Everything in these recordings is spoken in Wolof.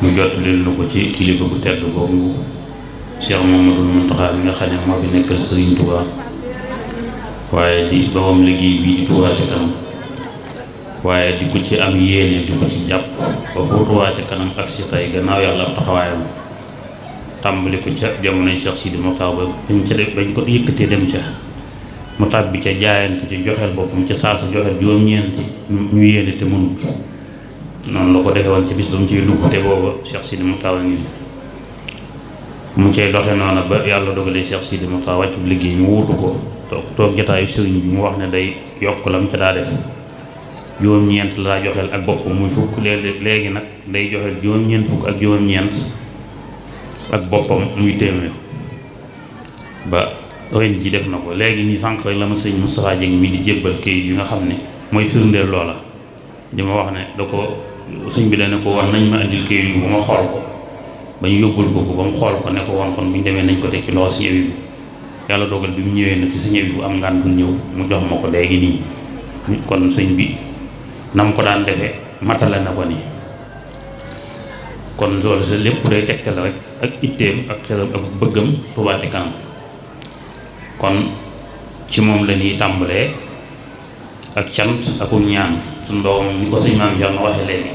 mu jot leen na ko ci kilifa bu tedd boobu Cheikh Mouhamadou Mountakha mi nga xam ne moo fi nekkal Serigne Touba waaye di doomam liggéey bii di Touba Ca Kanam waaye di ko ci am yéene di ko ci jàpp ba fu Touba Ca Kanam ak si tey gannaaw yàlla am taxawaayam tàmbali ko ca jamonoy Cheikh Sidi Mokhtar ba bañ ko yëkkatee dem ca mu tàbbi ca jaayante ci joxeel boppam ca saa su joxeel juróom-ñeenti ñu yéene te mënut noonu la ko defee woon ci bis ba mu ciy dugg te booba Cheikh Sidi Mokhtar a ngi mu cay doxe noonu ba yàlla dogalee Cheikh Sidi Mokhtar wàccu liggéey mu wuutu ko toog jataayu sëriñ bi mu wax ne day yokk lam ca daa def juróom-ñeent la daa joxeel ak boppam muy fukk léegi nag day joxeel juróom-ñeent fukk ak juróom-ñeent ak boppam muy téeméer ba ren ji def na ko léegi nii sànq rek la ma sëñ Moustapha Dieng mi di jébbal kayit yi nga xam ne mooy firndeel loola di ma wax ne da ko sëñ bi dana ko woon nañ ma indil kayit yi ba ma xool ko ba ñu yóbbul ko ba mu xool ko ne ko woon kon bu ñu demee nañ ko teg ci loxo si ñëw bi yàlla dogal bi mu ñëwee nag ci sa ñëw bi bu am ngaan dul ñëw mu jox ma ko léegi nii kon sëñ bi nam ko daan defee matale na ko nii kon loolu sa lépp day tegtal rek ak itteem ak xelam ak bëggam Touba Ca Kanam kon ci moom la ñuy tàmbalee ak cant ak ñaan suñu doom ni ko sëñ maam Diallo waxee léegi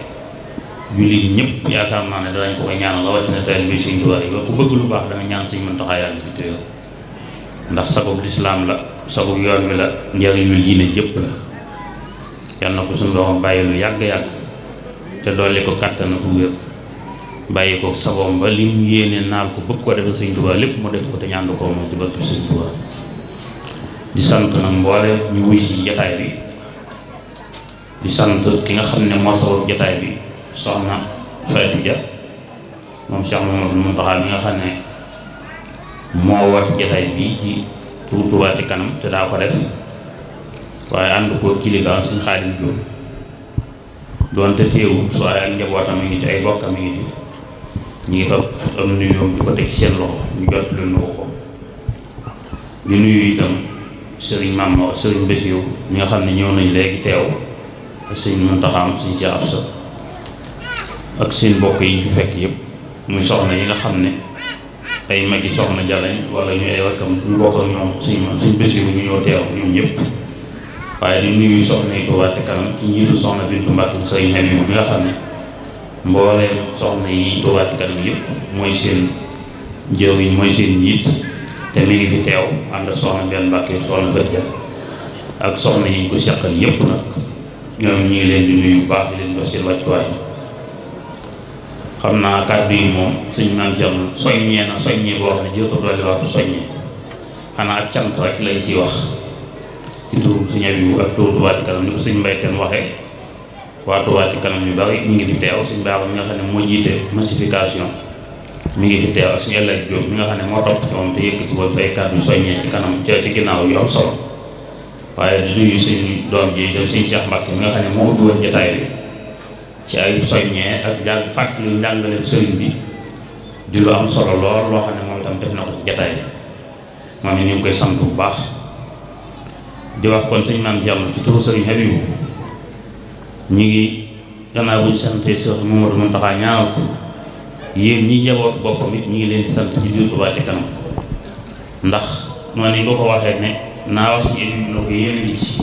jullit ñëpp yaakaar naa ne danañ ko koy ñaanal rawatina tey bi sëñ Tuubaa yi ku bëgg lu baax da nga ñaan sëñ Muntaxaa yàlla fi téye ndax sagub lislaam la sagub yoon wi la njëriñul diine jëpp la yal na ko suñu doom bàyyi lu yàgg-yàgg te dolli ko kàttan ak wér bàyyi ko sagoom ba li mu yéene naal ko bëgg ko defe sëñ Tuubaa lépp mu def ko te ñaan ko moom ci bëgg sëñ Tuubaa di sant nag mboole ñu wuy si jataay bi di sant ki nga xam ne moo sabab jataay bi soxna Fatou Dia moom Cheikh Mouhamadou Mountakha mi nga xam ne moo wat jataay bi ci Touba Ca Kanam te daa ko def waaye ànd ko kilifaam Sëñ Xaadim Jóob doonte teewul soo ay ak njabootam mi ngi ci ay bokkam mi ngi ci ñu ngi fa am nuyoo di ko teg ci seen loxo ñu jot lu nu ko di nuyu itam sëriñ Mame sëriñ Bassirou ñi nga xam ne ñëw nañ léegi teew ak sëñ Muntaxa sëñ Cheikh Absa ak seen mbokk yi ñu fi fekk yëpp muy soxna yi nga xam ne ay magi soxna jalañ wala ñu ay wakkam ñu bokk ak ñoom sëñ Bassirou ñu ñëw teew ñoom ñëpp waaye di nuyu soxna yi Touba Ca Kanam ci njiitu soxna Bintu Mbàkke sëriñ Habib bi nga xam ne mbooleem soxna yi Touba Ca Kanam yëpp mooy seen jëwriñ mooy seen njiit te mi ngi fi teew ànd ak soxna benn Mbàkke soxna Fatia ak soxna yi ñu ko seqal yëpp nag ñoom ñu ngi leen di nuyu bu baax di leen jox seen wàccuwaay xam naa kàddu yi moom suñ maam jam soññee na soññee boo xam ne jël ko dolli waxtu soññee xanaa ak cant rek lañ ciy wax ci turu suñu abiwu ak turu Touba Ca Kanam ni ko suñ mbayteen waxee waa Touba Ca Kanam ñu bari ñu ngi fi teew suñ baax mi nga xam ne moo jiite massification mi ngi fi teew ak suñu Elhadji Diop mi nga xam ne moo topp ci moom te yëkkati boobu fay kàddu soññee ci kanam ci ginnaaw yu am solo waaye di nuyu suñ doom ji dem suñ Cheikh Mbacke mi nga xam ne moo ubbi woon jotaay bi ci ay soññee ak jàng fàttali njàngale sëriñ bi di lu am solo lool loo xam ne moom itam def na ko ci jotaay bi moom it ñu ngi koy sant bu baax di wax kon suñ maam Diallo ci turu sëriñ Habibou ñu ngi gannaaw bu ñu santee Cheikh Mouhamadou Mountakha ñaanal ko yéen ñi njaboot boppam it ñu ngi leen di sant ci biir Touba Ca Kanam ndax noonu nga ko waxee ne naa wax si yéen ko yéen a ngi ci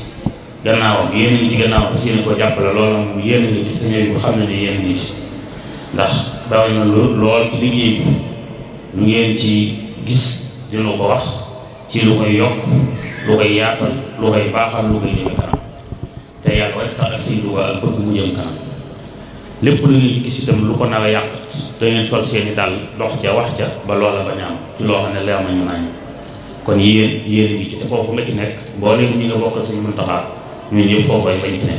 gannaawam yéen a ngi ci gannaaw fas yéene ko jàppale loolu moom yéen a ngi ci sañoy bu xam ne ne yéen a ngi ci ndax daw na lool ci liggéey bi lu ngeen ci gis dina ko wax ci lu koy yokk lu koy yaatal lu koy baaxal lu koy jëme kanam te yàlla rek tax ak Sëñ Tuubaa ak bëgg mu jëm kanam lépp lu ngeen ci gis itam lu ko nawe yàq te ngeen sol seeni dàll dox ca wax ca ba loola ba ñaam ci loo xam ne leer nañu nañ kon yéen ngi ci te foofu nga ci nekk boo leen ñi nga bokkal Sëñ Muntaxaa ñun ñëpp foofu ay bañ ci ne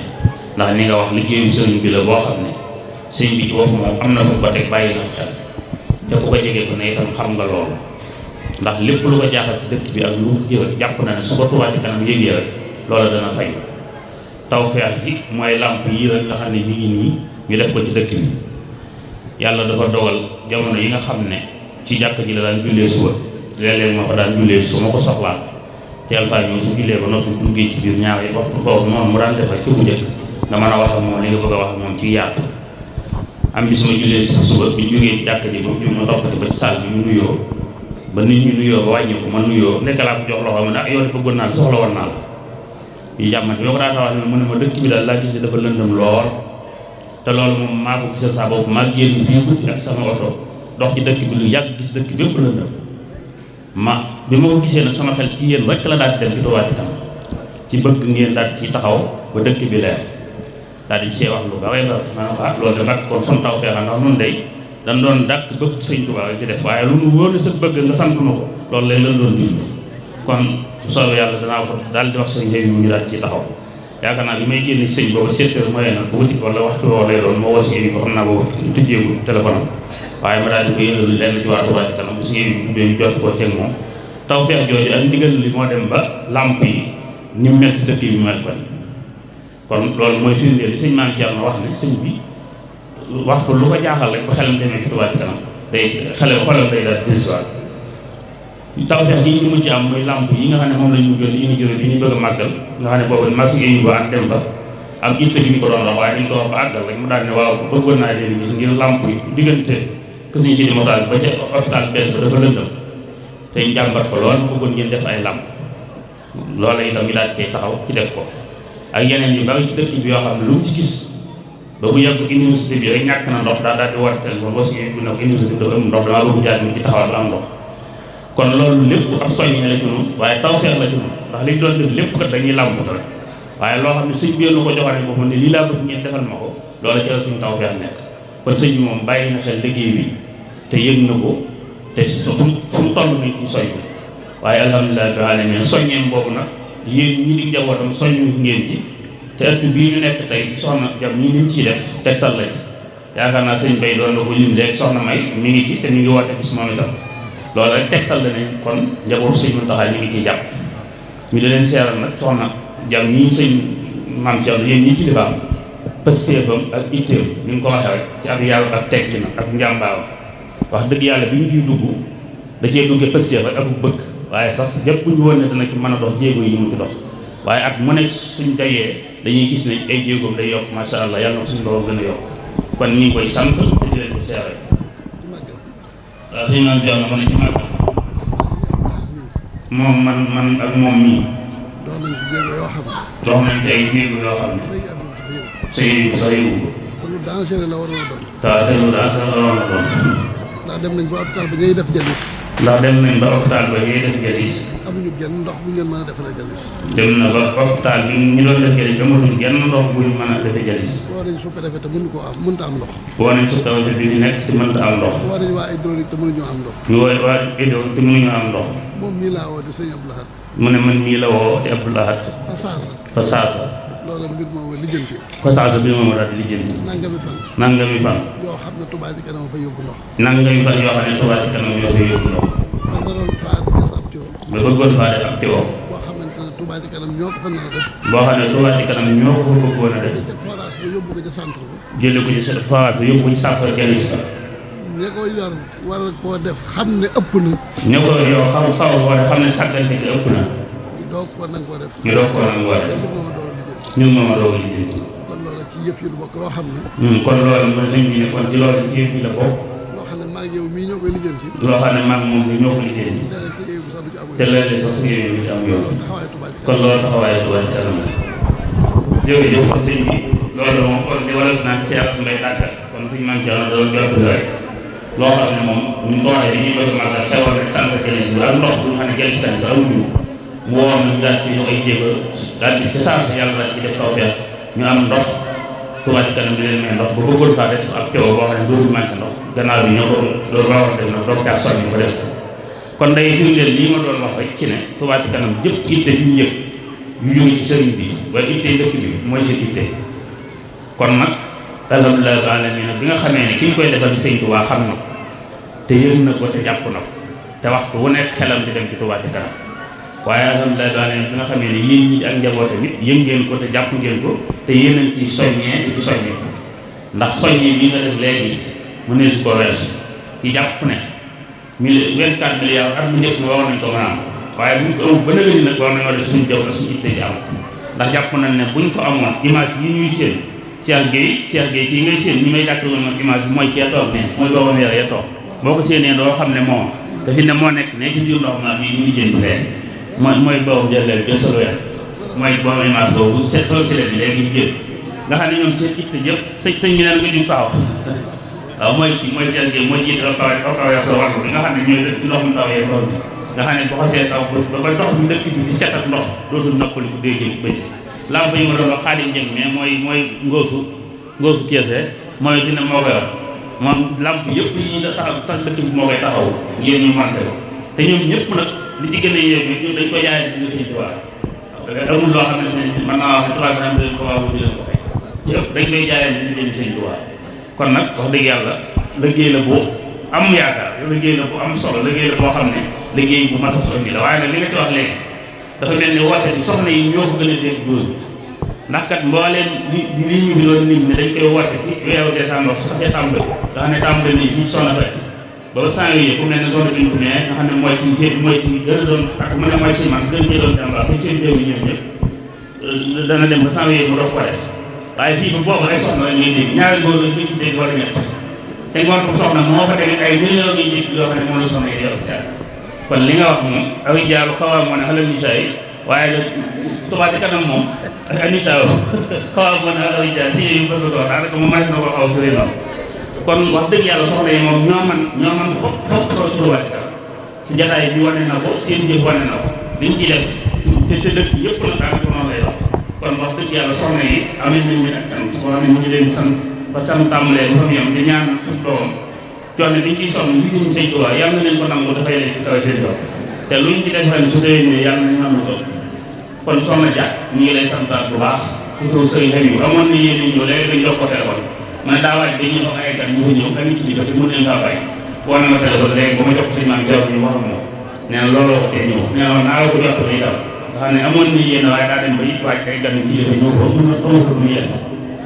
ndax ni nga wax liggéeyu sëriñ bi la boo xam ne sëñ bi ci bopp moom am na fa ba teg bàyyi na xel te ku ko jege ko ne itam xam nga loolu ndax lépp lu ko jaaxal ci dëkk bi ak lu yëg jàpp na ne su ko Touba Ca Kanam yëgee rek loola dana fay tawfeex ji mooy làmp yii rek nga xam ne mi ngi nii ñu def ko ci dëkk bi yàlla dafa dogal jamono yi nga xam ne ci jàkk ji la daan jullee suba léeg-léeg ma ko daan jullee su ma ko soxlaa teel faa ñëw su jullee ba noppi duggee ci biir ñaari waxtu boobu noonu mu daan defee ci bu njëkk nga mën a wax ak moom li nga bëgg a wax ak moom ci yaatu am bis ma jullee suba bi jógee ci jàkk ji ba mu ma toppati ba ci saal bi ñu nuyoo ba nit ñi nuyoo ba wàññi ko ma nuyoo nekk laa ko jox loxo ma ne yow de bëggoon naa la soxla woon naa la ñu jàmmante yoo ko daa tawax mu ne ma dëkk bi daal laa gis dafa lëndëm lool te loolu moom maa ko gisal saa bopp maa génn fii guddi ak sama oto dox ci dëkk bi lu yàgg gis dëkk bépp lëndëm bi ma ko gisee nag sama xel ci yéen rek la daal di dem ci Touba Ca Kanam ci bëgg ngeen daal ci taxaw ba dëkk bi leer daal di see wax lu bari ba maanaam loolu de nag kon son taw feexa ndax noonu day dañ doon dàkk bëgg sëñ Touba rek di def waaye lu nu wóor sa bëgg nga sant ma ko loolu lay lan doon dund kon bu soobee yàlla danaa ko daal di wax sëñ xëy ñu daal ci taxaw yaakaar naa bi may génne sëñ boobu 7 heures mooy nag bu wuti wala waxtu woo lay doon moo woo si ko xam naa boobu tujjeegu téléphone am waaye ma daal di ko yëngal lenn ci waa Touba Ca Kanam bu si ñu jot koo ceeg moom taw feex jooju ak ndigal li moo dem ba làmp yi ni mu mel ci dëkk bi mel kon loolu mooy firndeel li sëñ Maam Thierno wax ne sëñ bi waxtu lu ko jaaxal rek ba xelam demee ci Touba Ca Kanam day xolam day daal dellusiwaat taw feex yi ñu mujj am muy làmp yi nga xam ne moom lañ mujjoon yi ñu bëgg a màggal nga xam ne boobu masque yi ba ak dem ba am itte bi ñu ko doon wax waaye dañ ko wax ba àggal rek mu daal ne waaw bëggoon naa leen gis ngir làmp yi diggante que suñu ci di motaal ba ca hôpital bees ba dafa lëndëm te njàmbat ko lool bëggoon ngeen def ay làmp loola itam ñu daal cee taxaw ci def ko ak yeneen yu bari ci dëkk bi yoo xam ne lu mu ci gis ba bu yàgg université bi rek ñàkk na ndox daal di war téléphone aussi bu ne ko université bi dafa am ndox damaa bëgg jaar mi ci taxawal ba am ndox kon loolu lépp ab soññe la ci ñun waaye tawfeex la ci ñun ndax liñ doon def lépp kat dañuy làmp rek waaye loo xam ne sëñ bi nu ko joxane boppam ne lii laa bëgg ngeen defal ma ko loola ci la suñu tawfeex nekk kon sëñ bi moom bàyyi na xel liggéey bi te yëg na ko te fu mu toll nii ci soññ waaye alhamdulilah bi alamin soññeem boobu nag yéen ñi di njabootam soññu ngeen ci te ëtt bii ñu nekk tey ci soxna jam ñi liñ ciy def tegtal la ci yaakaar naa sëñ Bay doon na ko lim léegi soxna May mi ngi ci te mi ngi woote bis moom itam loolu rek tegtal la ne kon njabootu sëñ Muntaxa ñu ngi ciy jàpp ñu di leen seeral nag soxna jam ñii sëñ Maam Thierno yéen ñii kilifaam pëstéefam ak itteem ni nga ko waxee rek ci ab yàlla ak teg na ak njàmbaaram wax dëgg yàlla bi ñu ciy dugg da cee duggee pëstéef ak bëgg waaye sax jëpp bu ñu woon ne dana ci mën a dox jéego yi mu ci dox waaye at mu nekk suñ dayee dañuy gis ne ay jéegoom day yokk macha allah yàlla na ko suñu borom gën a yokk kon ñu ngi koy sant te di leen ko seeral waaw sëñ Maam Thierno ma ne ci màggal moom man ak moom mii dox nañ ci ay jéego yoo xam ne sëñ bi sax yëngu ko te lu dangereux la waroon a doon. te lu dangereux la waroon a doon. ndax dem nañ ba hôpital ba ñuy def jalis. ndax dem nañ ba hôpital ba ñuy def jalis. amuñu genn ndox bu ñu leen mën a defaree jalis. dem na ba hôpital bi ñu doon def jalis amatul genn ndox bu ñu mën a defee jalis. woo nañ sous-préfet te mënu koo am mënta am ndox. woo nañ sous-préfet bi ñu nekk te mënta am ndox. woo nañ waa hydraulique te mënuñoo am ndox. ñu woo waa hydraulique te mënuñoo am ndox. moom mii laa woo di sëñ Abdou Lahad. mu ne man mii la woo di Abdou Lahad. fa saasa. fa saasa. loolu mbir moom lijjanti. fa saasa bi moom daal di lijjanti. nangami fan. yoo xam ne Touba Ca Kanam fa yóbbu ndox. nangami fan yoo xam ne Touba Ca Kanam ñoo fay yóbbu ndox. ba naroon faa gas ab tiwo. ba bëggoon faa def ab tiwo. boo xamante ne Touba Ca Kanam ñoo ko fa nar a def. boo xam ne Touba Ca Kanam ñoo ko fa bëggoon a def. ca forage ba yóbbu ko ca centre ba. jëlee ko ci forage ba yóbbu ko ci centre jalis ba. ña ko yor war koo def xam ne ëpp na. ña ko yor xaw war a xam ne sàggante gi ëpp na. ñu doog ko nangoo def. ñu doog ko nangoo def. ñun moom a doog a lijjanti. kon loolu ci yëf yi lu bokk loo xam ne. kon loolu mooy sëñ bi ne kon ci loolu ci yëf yi la bokk. loo xam ne maa ngi yow mii ñoo koy lijjanti. loo xam ne maa ngi moom ñoo ko lijjanti. te léeg-léeg sax sa yëf yi ci am yoon. kon loolu taxawaayu Touba Ca Kanam la. jërëjëf kon sëñ bi loolu moom kon li wala naa seet su mbay tàggat kon suñu Maam Thierno doon jot rek loo xam ne moom ñu ko waxee dañuy bëgg màggal xewal rek sant jalis bi ak ndox bu ñu xam ne jalis tamit sax amuñu mu woon nañu daal ci ñu ay jéego daal di ca saa si yàlla daal ci def tawfeex ñu am ndox Touba Ca Kanam di leen may ndox ba bëggoon faa def ak teewoo boo xam ne dootul manqué ndox gannaaw bi ñoo ko loolu ba war a def nag doog caa soññ ko def kon day firndeel lii ma doon wax rek ci ne Touba Ca Kanam jëpp itte bi ñu yëg yu jóge ci sëriñ bi waaye itte dëkk bi mooy seen itte kon nag alhamdulilah rabbil alamin bi nga xamee ne ki ñu koy defal di sëñ Touba xam na ko te yëg na ko te jàpp na ko te waxtu wu nekk xelam di dem ci Touba Ca Kanam waaye alhamdulilah rabbil alamin bi nga xamee ne yéen ñi ak njaboot tamit yëg ngeen ko te jàpp ngeen ko te yéen nañ ci soññee di soññee ndax soññee bi nga def léegi mu ne su ko weesu ci jàpp ne 24 milliards at mu njëkk mi war nañ ko mën a am waaye buñ ko amul ba nëgëni nag war nañoo def suñu jaww suñu itte ci am ndax jàpp nañ ne buñ ko amoon image yi ñuy seen Cheikh Gueye kii ngay séen ñi may dàkk man image bi mooy kee toog ne mooy booba weer ya toog boo ko séenee doo xam ne moom dafi ne moo nekk ne ci biir ndox ma bi ñu jënd lee mooy boobu jëleel jël solo weer mooy boobu image boobu soo silet bi léegi ñu jël nga xam ne ñoom seen itte yëpp sëñ bi neen nga ñu taxaw waaw mooy kii mooy Cheikh Gueye mooy jiite kaw ya soo warlu bi nga xam ne ñooy dëkk ci ndox mu taw yee tool bi nga xam ne bu xasee taw ba ndox mi dëkk bi di set ak ndox dootul noppali ku dee jëm bëcc lamp yi ma doon wax Xaadim Njëng mais mooy ngóosu keese mooy fi ne moo koy wax moom lamp yëpp yi tax dëkk bi moo koy taxaw yéen ñu manqué ko te ñoom ñëpp nag li ci gën a yéeme ñun dañ ko jaayee di Sëñ Tuubaa amul loo xam ne mën naa wax ne tubaab bi dañ ko waaw di leen ko fay yëpp dañ koy jaayee di Sëñ Tuubaa kon nag wax dëgg yàlla liggéey la bu am yaakaar liggéey la bu am solo liggéey la boo xam ne liggéey bu mat a soññi la waaye nag li nga ci wax léegi dafa mel ni woote bi soxna yi ñoo ko gën a dégg góor ndax kat mbooleem li ñu fi doon nit ñi dañ koy woote ci weeru décembre su xasee tàmbali nga xam ne tàmbali nañ fii soxna fa ba sang yi ku mel ne soxna bi nga xam ne mooy suñ seen mooy ci gën a doon ak mu ne mooy suñ man gën cee doon jàmbaar muy seen déew ñëpp ñëpp dana dem ba sang yi mu doog ko def waaye fii ba boobu ay soxna la ñuy dégg ñaari góor la ñu ci dégg wala ñett te ngoon ko soxna moo fa demee ay millions yi nit yoo xam ne moom la soxna yi di wax kon li nga wax moom aw jaalu xawaa moo ne xalal nisaa yi waaye la Touba Ca Kanam moom ak nisaa xawaa moo ne aw jaal si yu bëgg ko daanaka moom mën na ko xaw turé noonu kon wax dëgg yàlla soxna yi moom ñoo man fopp ko Touba Ca Kanam ci jataay bi wane na ko seen jëf wane na ko liñ ciy def te dëkk yëpp la daanaka noonu lay wax kon wax dëgg yàlla soxna yi amee nañ leen ak sant boo xam ne ñu ngi leen sant ba sant tàmbalee ba fa mu yem di ñaan suñu doom coono bi ñu ciy sonn li ñu Sëñ Tuubaa yàlla na leen ko nangu dafay leen ci kaw seen doom te luñ ci def ren su dee ñëwee yàlla nañu am ko kon soxna Dia ñu ngi lay santaat bu baax surtout sëriñ Habib amoon na yéen ñëw léegi dañ jox ko téléphone man daa waaj dañuy wax ay gan ñu fa ñëw ak nit ñi te mën nañ kaa bàyyi boo na ma téléphone léegi ba ma jox ko sëñ maam Diaw ñu wax moom nee na looloo ko tee ñëw nee na naa la ko jox day daw nga xam ne amoon na yéen waaye daa dem ba it waaj ay gan ci dafa ñëw ko mën na xamul ko mu yéen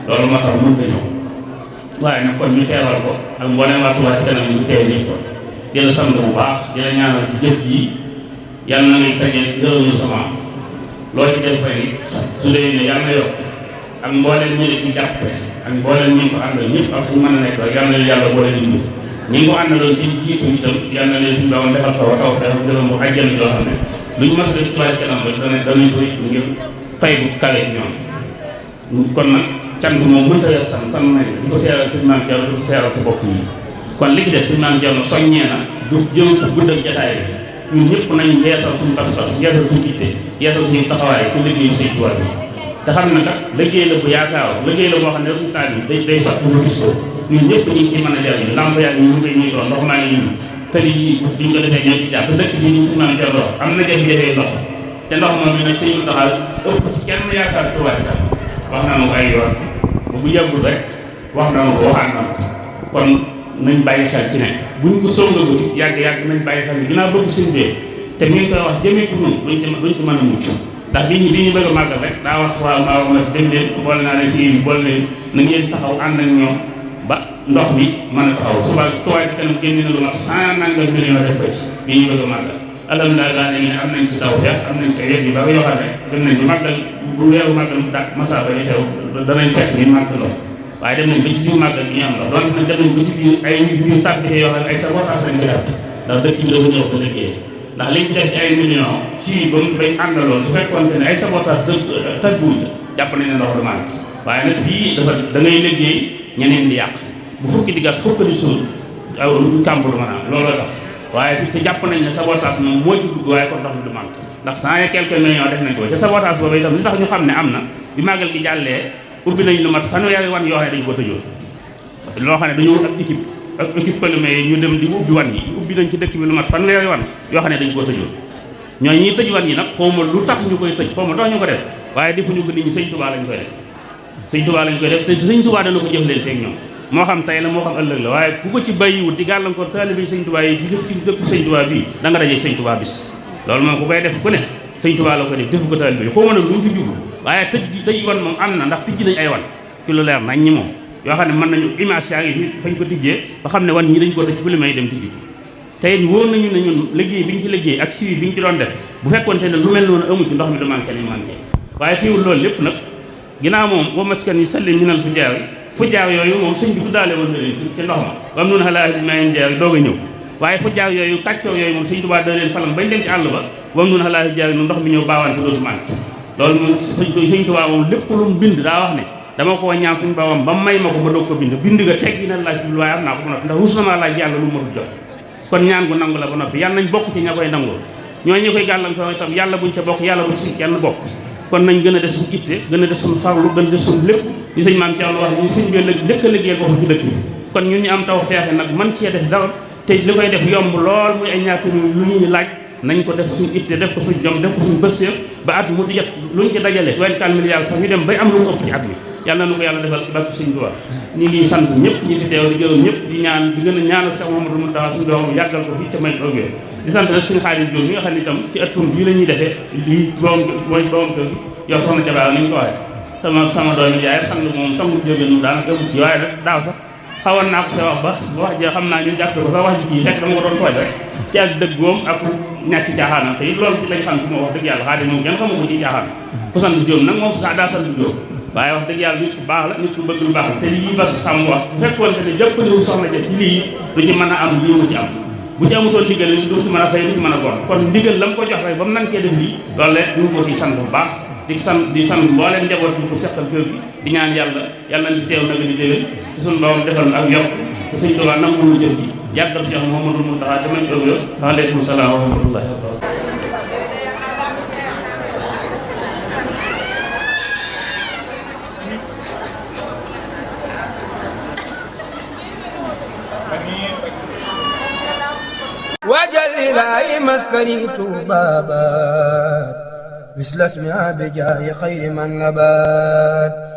loolu moo tax mën nga ñëw waaye nag kon ñu teewal ko ak mboolem waa Touba Ca Kanam ñu teew ñëpp ko di la sant bu baax di la ñaanal ci jëf ji yàlla na ngay tagee ngërëmu sama loolu ci def fay su dee ne yàlla na yokk ak mboolem ñu ne ci jàppe ak mboolem ñu ko àndal ñëpp ak suñu mën a nekk rek yàlla na yàlla boole ñu ñi ngi ko àndaloon ci jiitu itam yàlla na leen suñu doon defal taw dafa gërëm bu àjjana yoo xam ne luñu mas a def Touba Ca Kanam rek danañ koy ngir fay bu kale ñoom kon nag cant moom mënta yor san nañ di ko seeral sëñ Maam Diallo di ko seeral sa bopp yi kon li ci des sëñ Maam Diallo soññee na du jëm gudd ak jataay bi ñun ñëpp nañ yeesal suñu pas-pas yeesal suñu itte yeesal suñu taxawaay ci liggéeyu Sëñ Tuubaa bi te xam ne kat liggéey la bu yaakaar liggéey la boo xam ne résultat bi day sot bu gis ko ñun ñëpp ñu ngi ci mën a jariñu lamp yaa ñu ngi koy ñuy doon ndox maa ngi ñu tëli yi duñ ko defee ñoo ci jàpp dëkk bi ñu sëñ Maam Diallo am na jafe-jafe ndox te ndox moom mi nag sëñ taxal ëpp ci kenn yaakaar Touba Ca Kanam wax naa ma ko ay yoon bu yàggul rek wax na ma ko waxaat na ma kon nañ bàyyi xel ci ne buñ ko songagu yàgg nañ bàyyi xel ni dinaa bëgg sëñ bee te mi ngi koy wax jëmee ci ñun duñ ci mën a mucc ndax bi ñu bëgg a màggal rek daa wax waaw maa wax na dem leen boole naa leen si boole leen na ngeen taxaw ànd ak ñoom ba ndox mi mën a taxaw suba Touba Ca Kanam génne na lu mat 100 nangam millions def ko ci bi ñu bëgg a màggal alhamdulilah daa ne am nañ ci taw feex am nañ ci ay yu bari yoo xam ne dem nañ ci màggal bu weeru màggal mu dàq masaaba yi teew danañ fekk ni màgg ndox waaye dem nañ ba ci biir màggal bi ñu am la donc nag dem nañ ba ci biir ay biir tàbbite yoo xam ne ay sabotage lañ ko def ndax dëkk bi dafa ñëw ko liggéey ndax liñ ci def ci ay millions ci ba mu bañ àndaloon su fekkoon ne ay sabotage tëgguñ jàpp nañ ne ndox du manqué waaye nag fii dafa da ngay liggéey ñeneen di yàq bu fukki di gas fukki di suul aw kàmb du maanaam looloo tax waaye fi te jàpp nañ ne sabotage moom moo ci dugg waaye kon ndox mi du manqué ndax 100 et quelques millions def nañ ko te sabotage boobu itam li tax ñu xam ne am na bi màggal gi jàllee ubbi nañ lu mat fanweeri wan yoo xam ne dañu ko tëjoon loo xam ne dañu ak équipe ak équipe pëlumé yi ñu dem di ubbi wan yi ubbi nañ ci dëkk bi lu mat fanweeri wan yoo xam ne dañu ko tëjoon ñooñu ñuy tëj wan yi nag xawma lu tax ñu koy tëj xawma tax ñu ko def waaye defuñu ko nit ñi Sëñ Tuubaa lañ koy def Sëñ Tuubaa lañ koy def te Sëñ Tuubaa dana ko jëflante ak ñoom moo xam tey la moo xam ëllëg la waaye ku ko ci bàyyiwul di gàllankoor taalibe Sëñ Tuubaa yi ci dëkk Sëñ Tuubaa bii da nga dajee Sëñ Tuubaa bis loolu moom ku koy def ku ne Sëñ Tuubaa la ko def defu ko taalibe yi xawma nag lu mu ci jublu waaye tëj wan moom am na ndax tijji nañ ay wan ci lu leer nañ ñi moom yoo xam ne mën nañu image yaa ngi fi fañ ko tijjee ba xam ne wan ñi dañ ko tëj fu li may dem tijji te it wóor nañu ne ñun liggéey bi ñu ci liggéey ak suivi bi ñu ci doon def bu fekkoonte ne lu mel noonu amu ci ndox mi du manqué ni manqué waaye teewul loolu lépp nag ginnaaw moom wa maskan yi sallim minal fu jaaw yooyu moom sëñ bi tuddaale woon na leen ci ndox ma wam nun xalaa mayen jaaw doog a ñëw waaye fu jaaw yooyu kàccoo yooyu moom sëñ Tuubaa da leen falan bañ leen ci àll ba wam nun xalaa jaaw nu ndox mi ñëw baawante dootu manqué loolu moom sëñ Tuubaa moom lépp lu mu bind daa wax ne dama koo ñaan suñu bawam ba may ma ko ma doog ko bind nga teg gi na laaj bi waaye am naa ko ba noppi ndax rus na maa laaj yàlla lu matul jox kon ñaan gu nangu la ba noppi yàlla nañ bokk ci ña koy nangoo ñooñu ñu koy gàllankoor itam yàlla buñ ca bokk yàlla buñ si kenn bokk kon nañ gën a def suñu itte gën a def suñu farlu gën a def suñu lépp li sëñ maam Thierno wax ni sëñ bi njëkk a liggéey boppam ci dëkk bi kon ñun ñu am taw feexe nag man cee def dara te li koy def yomb lool muy ay ñaata lu ñuy laaj nañ ko def suñu itte def ko suñu jom def ko suñu bësséer ba at mu di jot luñ ci dajale 24 milliards sax ñu dem bay am lu mu ëpp ci at mi yàlla na ko yàlla defal ci barke sëñ Tuubaa ñu ngi sant ñëpp ñi fi teew di gërëm ñëpp di ñaan di gën a ñaanal Cheikh Mouhamadou Mountakha suñu doom yàggal ko fii te may ko wér di sant nag suñu Xaadim Jóob mi nga xam ne itam ci ëttum bii la ñuy defee lii mooy borom kër gi yow soxna Jabaar ni ñu ko waxee sama doomi yaay sang moom sangu jógéenu daanaka ëmut ci waaye nag daaw sax xawoon naa ko sa wax ba wax ja xam naa ñu jàppe ko sax wax ji kii fekk dama ko doon tooñ rek ci ak dëggoom ak ñàkki caaxaanam te it loolu ci lañ xam ci moo wax dëgg yàlla Xaadim moom kenn xamu ko ci caaxaan ku sant Jóob nag moom sax daa sant Jóob waaye wax dëgg yàlla nit ku baax la nit ku bëgg lu baax la te lii bas sàmm wax bu fekkoon te ne jëppaliwul soxna jëf ci lii du ci mën a am lii mu ci am bu ci amutoon ndigal du ci mën a fay du ci mën a gon kon ndigal la mu ko jox rek ba mu nan cee def lii loolu le ñu ko ci sant bu baax di sant mbooleem njaboot bi ko seqal kër gi di ñaan yàlla di teew nag di déwén te suñu borom defal ak yokk te sëñ Tuubaa nangu lu jëf ji yàggal Cheikh Mouhamadou Mountakha te mañ ëg waaleykum salaam wa rahmatullahi wa barakatuh wajal ilaahi maskani tuubaabaat misl asmihaa bijaahi xayri man nabaat